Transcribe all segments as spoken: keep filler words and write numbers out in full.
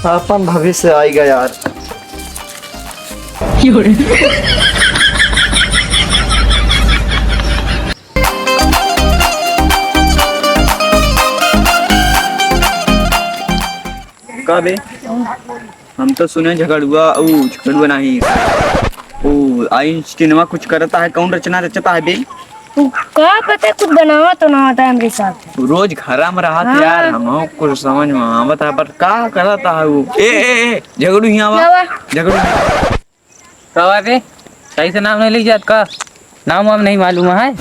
अपन भविष्य आइगा यार। का बे? हम तो सुने झगड़ुआ, ऊ झगड़ुआ नहीं, ऊ आइंस्टीनवा कुछ करता है, कौन रचना रचता है बे? तू का पता, कुछ बनावा तो ना आता है हमरे साथ। तू रोज घरा में रहत है यार, हाँ। हमहू कुछ समझ में आवत है, पर का करता है वो? ए, ए, ए, झगड़ू हियाँ आवा। क्या हुआ? झगड़ू। का बात है? सही से नाम नहीं लिख जात का? नाम वाम नहीं मालूम है?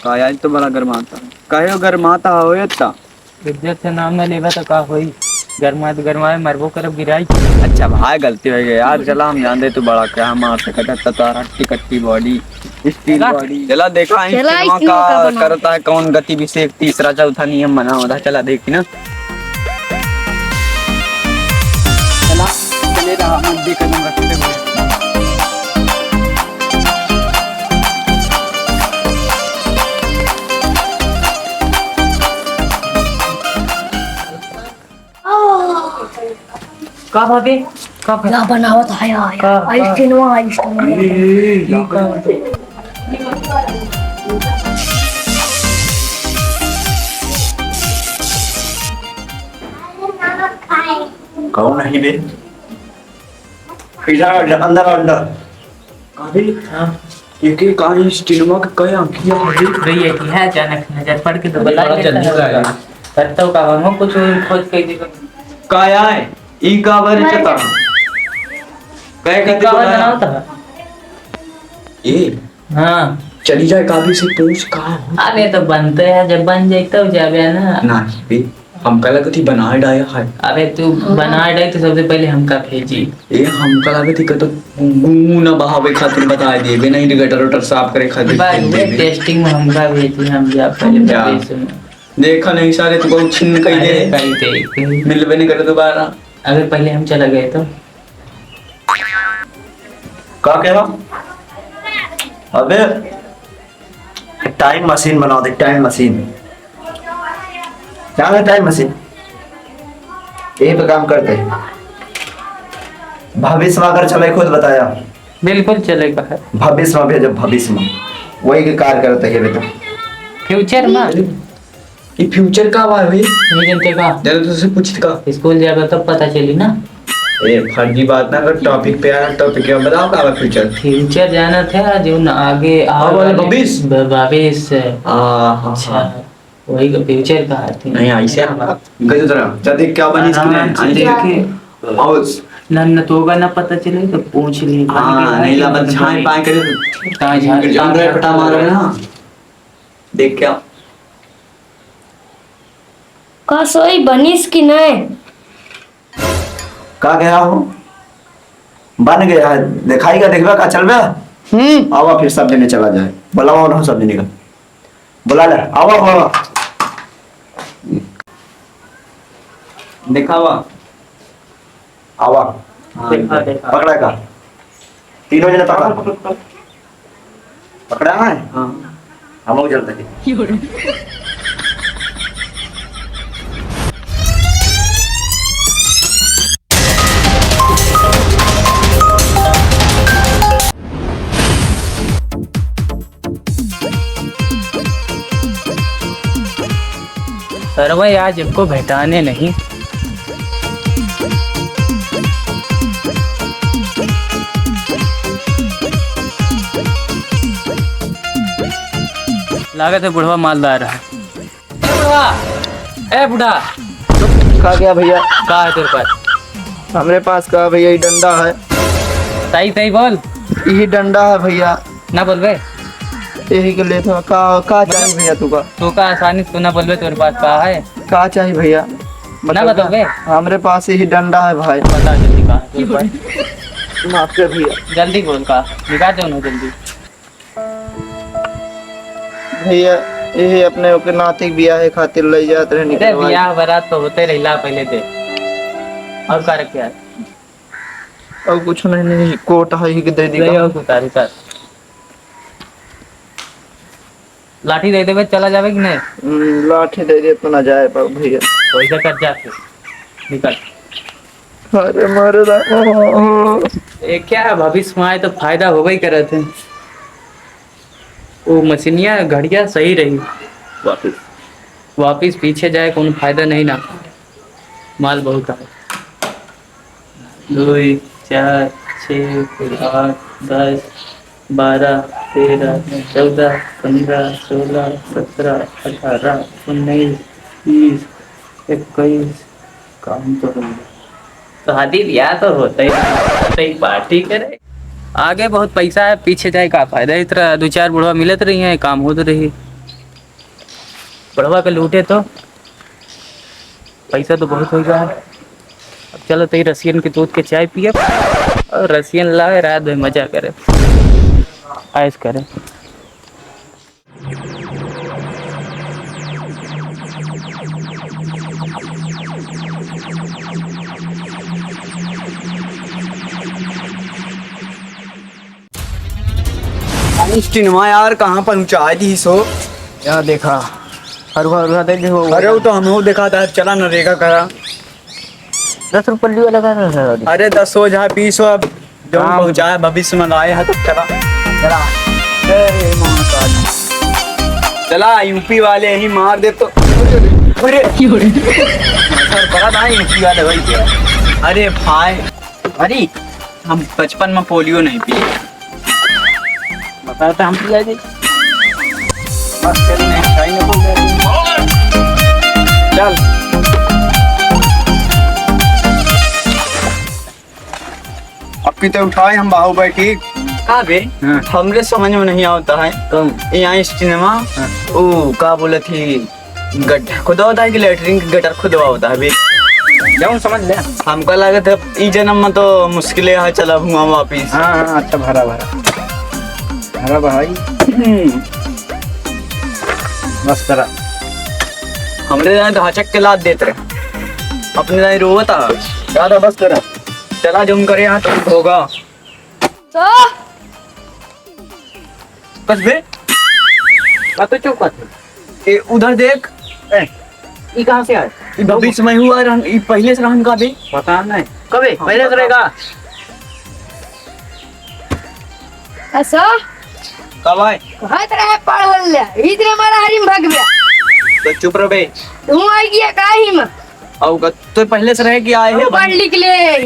का यार, तो बड़ा गरमाता। काहे गरमाता हो इतना? इज्जत से नाम ना लेबा तो का होई? गरमाए तो गरमाए, मरबो करब गिराई। अच्छा भाई, गलती हो गई यार, चला हम जान दे तू बड़ा क्या मार सकत है, तारा हट्टी कट्टी बॉडी, स्टील चला। बॉडी। चला देखा है चला, सिनेमा इसी का मौका बना। करता है कौन गति विशेष, तीसरा चौथा नियम बना होता, चला देखी ना। चला, चले रहा, मत भी कदम रखते हुए। का भाभी? का भाभी? क्या बनावत है यार? का, का? आइंस्टीनवा, आइंस्टीनवा। ए, ए, ए, ई का? कौन है बे? इधर आ, अंदर आ, अंदर। अरे, हाँ। ये के का, ये स्टीलवा के कई आँखिया है? भैया की है, अचानक नजर पड़ के तो बला बड़ा लेता जल्दी है। आ गया। करता हूँ का, हम कुछ और खोज के देखो। का आए? ई का बारे चता? कई ई खातिर का बारे बनाया? बनावत है? ए, हाँ। चली जाए काबी से पूछ का हो? अरे तो बनते है, जब बन जाए तब जाबे ना। नाही बे, हमका लगत ही बनाए डाया है। अबे तू बनाए डाए तो सबसे पहले हमका भेजी। ए, हमका लगत ही कतो गू ना बहावे खातिर बताए देबे, नहीं तो गटर उटर साफ करे खातिर बस भेज ये देबे। टेस्टिंग में हमका भेजी, हम जा पहले जा। विदेश में। देखा नहीं सारे, तू बहुत छिन्न कही अरे दे। कही दे, कही। मिलबे नहीं करे दोबारा। अबे पहले हम चला गए तो। का कह रहा? अबे टाइम मशीन बना दे, टाइम मशीन। क्या है टाइम मशीन? यही पे काम करते हैं। भविष्य में अगर चले खुद बताया। बिल्कुल चलेगा है। भविष्य में भेजो, भविष्य में। वही के कार्य करते हैं बेटा। फ्यूचर में? ये फ्यूचर का बा बे? नहीं जानते का? जरा तुझसे पूछित का? स्कूल जाबे तब पता चली ना। ए, फर्जी बात ना कर, टॉपिक पे आया, टॉपिक क्या बताओ का बा फ्यूचर? फ्यूचर जाना था जो न आगे आवे अब वाले भविष्य? भ-, भविष्य। आ, हाँ, अच्छा, हाँ। वही का फ्यूचर का है। नहीं, ऐसे हम गजब तरह। जल्दी क्या बनी इसकी आराम नहीं? से आइए। देखे। और नन्ना तो होगा ना पता चले तो पूछ ली। हाँ, नहीं ला, बस झांय पाए करे तो कहाँ झांय, जम रहे, पटा मार रहे ना। देख क्या? का सोई बनिस कि नहीं? का गया हो? बन गया है, दिखाई का देखबा का चलबे? हम्म। आवा फिर सब जने चला जाए, बुलावा उन्हों सब जने का, बुला ले, आवा, आवा, आवा। दिखावा। आवा। हाँ, देखा, देखा। पकड़ा का? तीनों जने पकड़ा। हाँ, पकड़, पकड़। पकड़ा है? हाँ। हम लोग जल्दी। सरवा आज एको भेटाने नहीं। लागत है बुढ़वा मालदार है। ए बुढ़वा, ए बूढ़ा। का क्या भैया? का है तेरे पास? हमरे पास का भैया, ये डंडा है। सही सही बोल। यही डंडा है भैया। ना बोलबे? यही के लिए तो का, का चाहिए भैया तू का? तू का आसानी से तू ना बोलबे, तेरे पास का है? का चाहिए भैया? ना बताओ बे। हमरे पास यही डंडा है भाई। बता जल्दी का है तेरे पास? माफ कर भैया। जल्दी बोल का, निकाल दो ना जल्दी। भैया, यही अपने ओके नाती के बियाह खातिर लई जात रहे अरे निकलवाई। बियाह बारात तो होते रहिला पहले दे। और का रखे यार? और कुछ नहीं, नहीं, कोट है ही कि दे दी ले का? आओ तू तारी का। लाठी दे देबे, चला जाबे कि नहीं? हम्म, लाठी दे दे तो ना जाए पाऊ भैया। वैसे कर जा फिर, निकल। अरे मारे राम। ये क्या है, भविष्य में आए तो फायदा होबे ही करत है। वो मशीनिया घड़िया सही रही, वापिस, वापिस पीछे जाए कोनो फायदा नहीं ना, माल बहुत है। दुई, चार, छः, आठ, दस, बारह, तेरह, चौदह, पन्द्रह, सोलह, सत्रह, अठारह, उन्नीस, बीस, इक्कीस, काम तो हो गया। शादी ब्याह तो होता ही, होता ही पार्टी करे। आगे बहुत पैसा है, पीछे जाए का फायदा? इस तरह दो चार बुढ़वा मिलत रही हैं, काम होत रही। बुढ़वा के लूटे तो पैसा तो बहुत होइगा है। अब चलो तो ये रसियन के दूध के चाय पियब और रसियन लाए रात में मजा करे, ऐश करे। अरे स्टिनवा यार, कहाँ पहुँचा दी सो? यार देखा, हरुआ, हरुआ दे दे वो। अरे वो तो हमहू देखा था, चला नरेगा करा। दस रुपये वाला का था सर? अरे दस हो चाहे बीस हो, अब जो हाँ। पहुँचाए भविष्य में लाए है तो चला। चला। जय माता दी। चला यूपी वाले ही मार दे तो। अरे, अरे। सर बड़ा ना यूपी वाले भाई क्या? अरे भाई। अरे, हम बचपन में पोलियो नहीं पिए। बता तो हम पिला दे। बस कर नहीं, कहीं ना बोल दे। चल। अब की तो उठाए हम बाहु बैठी। का बे? हाँ। हमरे समझ में नहीं आवता है। कौन? यहाँ स्टिनवा, हाँ। ओ, का बोलत ही? गड्ढा खुदा होता है कि लेटरिन की गटर खुदवा होता है बे? जाऊँ समझ ले। हमका लागत है ई जन्म में तो मुश्किल है, चला हुआ वापिस। हाँ, हाँ, अच्छा भरा, भरा। भरा भाई। बस करा। हमरे जाने तो हचक के लात देत रहे। अपने जाने रोवत आ। ज्यादा बस करा। चला जौन करे यहाँ तो होगा। तो? बस बे। बात तो चुप बात है। ए, उधर देख। ए, ई कहाँ से आए? ई भविष्य में हुआ रहन, ई पहले से रहन का बे? पता नहीं। कबे? हाँ, पहले से पता। रहेगा? असो? का भाई? कहत रहे पढ़ल ले, इधर हमारा हरिम भग गया। तो चुप रह बे। तू आई गया काहे में? अउ का, तो पहले से रहे कि आए हम हैं? पढ़ लिख ले।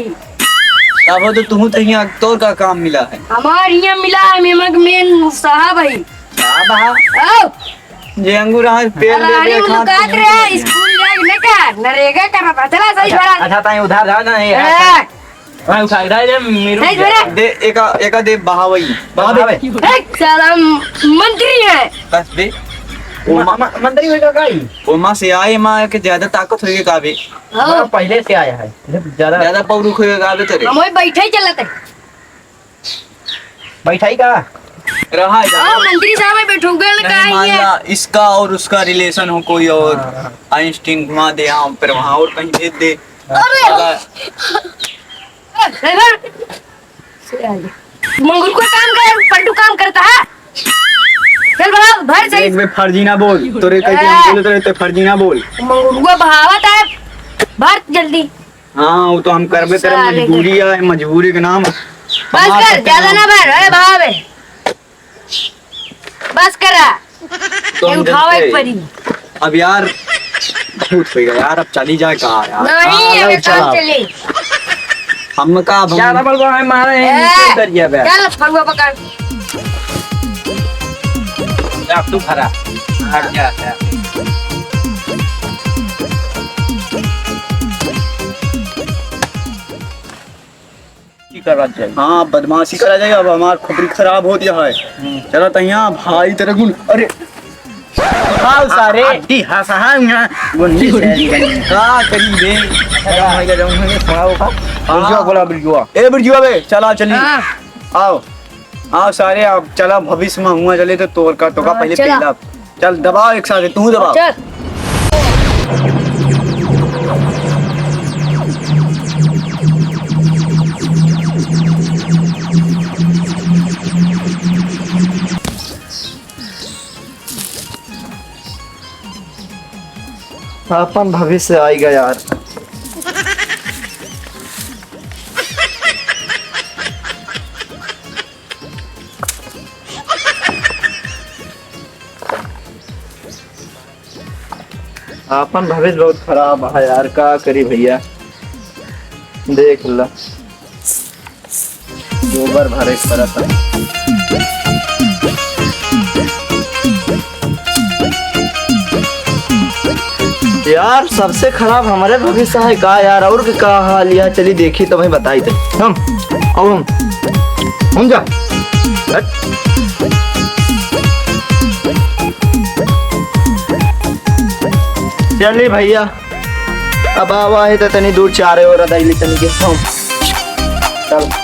तब हो तो तुहूँ तो यहाँ तोर का काम मिला है। हमार यहाँ मिला है, मेमक मेन साहब है। साहब है? आओ। जे अंगूर हाथ पेड़ अरे, दे अरे, दे, वो लोग खात कहत नहीं रहे, है। स्कूल जाए न का, नरेगा कर रहा था। चला, सही अच्छा, भरा। अच्छा, ताई उधार रहा ना, ये ए। हाँ, उठा, उठा, ये मेरू सही भरा। दे, एका, एका दे बहावई। बहावे। बहावे। ए, साला मंत्री है। बस बे। ओ मा-, मा-, मंत्री होएगा का ही? ओ माँ से आए, माँ के ज्यादा ताकत होएगी का बे? हाँ। बड़ा पहले से आया है। ज्यादा ज्यादा पौरुख होएगा का बे तेरे? हम वही बैठे ही चलत है। बैठाई का? रहा है हाँ, ज्यादा। मंत्री साहब है, बैठो, गल नहीं, का मान है? ला, इसका और उसका relation हो कोई और, हाँ, हाँ। आइंस्टीन घुमा दे, हाँ, फिर वहाँ और कहीं भेज दे। अरे! साला। ए, ए, ए। मंगुर को काम करे, पलटू काम करता है। चल भाग, भर सही। एक बे फर्जी ना बोल, तोरे कहीं हम ए। बोले तो रहते फर्जी ना बोल। मंगुर को बहावत है, भर जल्दी। हाँ, वो तो हम करबे तेरे साले के। मजबूरी है, मजबूरी के नाम। बस हमार कर, सत्य ज्यादा नाम। ना भर, अरे बाप रे। बस करा। तो ये हम उठाओ जनते एक परी। अब यार, बहुत हो गया यार, अब चली जाए कहाँ यार? नहीं, हाँ, अबे चला। काम चली। हम का, अब हम ज्यादा बलवा है, मारे हैं, ए, नीचे उतर गया बे। चल, फरुआ पकड़। जा, तू खड़ा। हट जा, हट जा। की करा जाए? हाँ, बदमाशी करा जाए। अब हमार खोपड़ी खराब होत है। हम्म। चला तहिया भाई तेरे गुण, अरे, हाल सारे। अड्डी हंसा है यहाँ, गुंडी से। का करी बे? अरे भाई का जाऊँ मैं, थोड़ा वो खा। बिरजुआ बोला, बिरजुआ। ए बिरजुआ बे, चला चली। हाँ। आओ। हाँ सारे, अब चला भविष्य में हुआ चले तो तोर का टोका हाँ, पहले चला। पहला। चल दबाओ एक साथ, तू दबाओ। चल। अपन भविष्य आइगा यार। अपन भविष्य बहुत खराब है यार, का करी भइया, देख ला। गोबर भरे के पड़त है। यार, सबसे खराब हमरे भविष्य है का यार, और के का हाल? यहाँ चली देखी तो भाई बताई थे हम, अब हम, हम जा। हट। चली भइया, अब आवा है तो तनी दूर चारे और अदाई ले तनी के हम। चल।